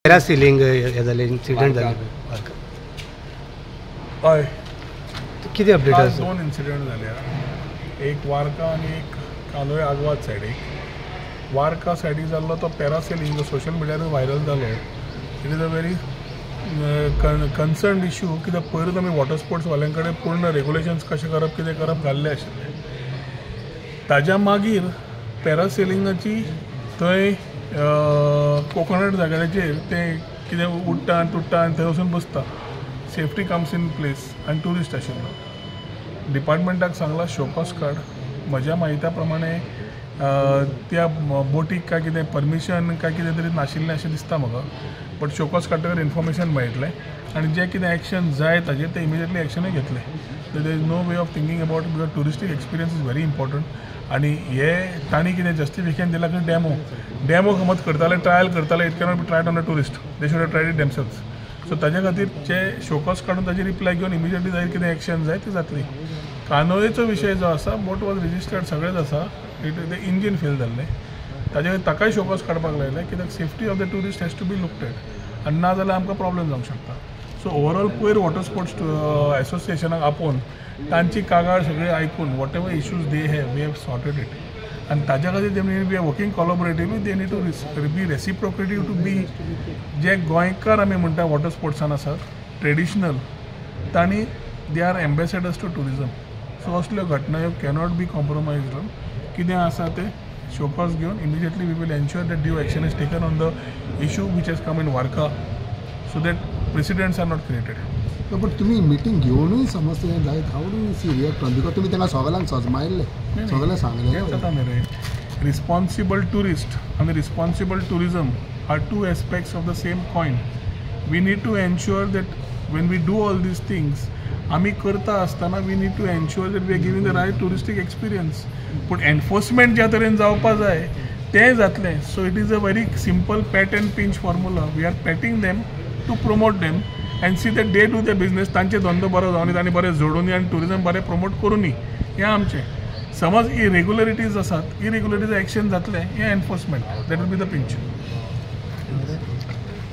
Parasailing हे जालें, incident जालें. हय, कितें अपडेट आसा? दोन इन्सिडंट जाल्या, एक वार्का आनी एक कांदोळे आगवाद सायडीक. वार्का सायडीक जाल्लो तो पॅरासेलिंग जो सोशल मिडियार व्हायरल जालो, it is a very concerned issue. कित्याक पयरूच आमी वॉटर स्पोर्ट्स वाल्यां कडेन पूर्ण रेगुलेशन्स कशें करप, कितें करप घाल्लें आशिल्लें. ताज्या मागीर पॅरासेलिंगाची थंय कोकोनट जाग्याचेर तें कितें उडटा आनी तुट्टा आनी थंय वचून बसता. सेफ्टी कम्स इन प्लेस आनी ट्युरिस्ट आशिल्लो. डिपार्टमेंटाक सांगलां शोकॉस काड. म्हज्या म्हायत्या प्रमाणे त्या बोटीक काय कितें परमिशन काय कितें तरी नाशिल्लें अशें दिसता म्हाका, बट शोकॉस काडटकीर इन्फॉर्मेशन मेळटलें आनी जें कितें एक्शन जाय ताजेर तें इमिजिएटली एक्शनूय घेतलें. There is no way of thinking about, because touristic experience is very important. आनी हे तांणी कितें जस्टिफिकेशन दिलां की डॅमो डॅमो समज करताले, ट्रायल करताले, it cannot be tried on a tourist, they should have tried it themselves. So ताजे खातीर जे शोकॉस काडून ताजी रिप्लाय घेवन इमिजिएटली जाय कितें एक्शन जाय ती जातली. कांदोळेचो विशय जो आसा, बोट वॉज रजिस्टर्ड, सगळेंच आसा, it the engine fail जाल्लें, ताजे खातीर ताकाय शोकॉस काडपाक लायलें, कित्याक safety of the tourist has to be looked at आनी ना जाल्यार आमकां प्रॉब्लेम जावंक शकता. सो ओवरऑल पयर वॉटर स्पोर्ट्स एसोसिएशनाक आपोवन तांची कागाळ सगळी आयकून whatever issues they have, we have sorted it. आनी ताज्या खातीर ते we are working collaboratively, they need to be reciprocative to be. जे गोंयकार आमी म्हणटा वॉटर स्पोर्ट्सान आसात ट्रेडिशनल, तांणी they are ambassadors to tourism. So असल्यो घटना ह्यो कॅनॉट बी कॉम्प्रोमायज्ड. कितें आसा तें शोकॉस घेवन immediately we will ensure that due action is taken on the issue which has come in Varca, so that precedents are not created. But तुम्ही meeting घेवनूय समज तें जायत, how do you see react on, because तुमी तांकां सगळ्यांक सजमायल्लें, सगळें सांगलें. जाता न्ही रे, रिस्पॉन्सिबल ट्युरिस्ट आनी responsible tourism are two aspects of the same coin. We need to ensure that when we do all these things, आमी करता आसतना we need to ensure that we are giving the right touristic experience. पूण enforcement ज्या तरेन जावपा जाय तें जातलें. So it is a very simple pat and pinch formula. We are patting them to promote them and see that they do the business. तांचे धंदो बरो जावनी, तांणी बरें जोडुनी आनी ट्युरिजम बरें प्रमोट करुनी, हें आमचें. समज इरेग्युलरिटीज आसात, इरेग्युलरिटीज एक्शन जातलें, हें enforcement, that will be the pinch.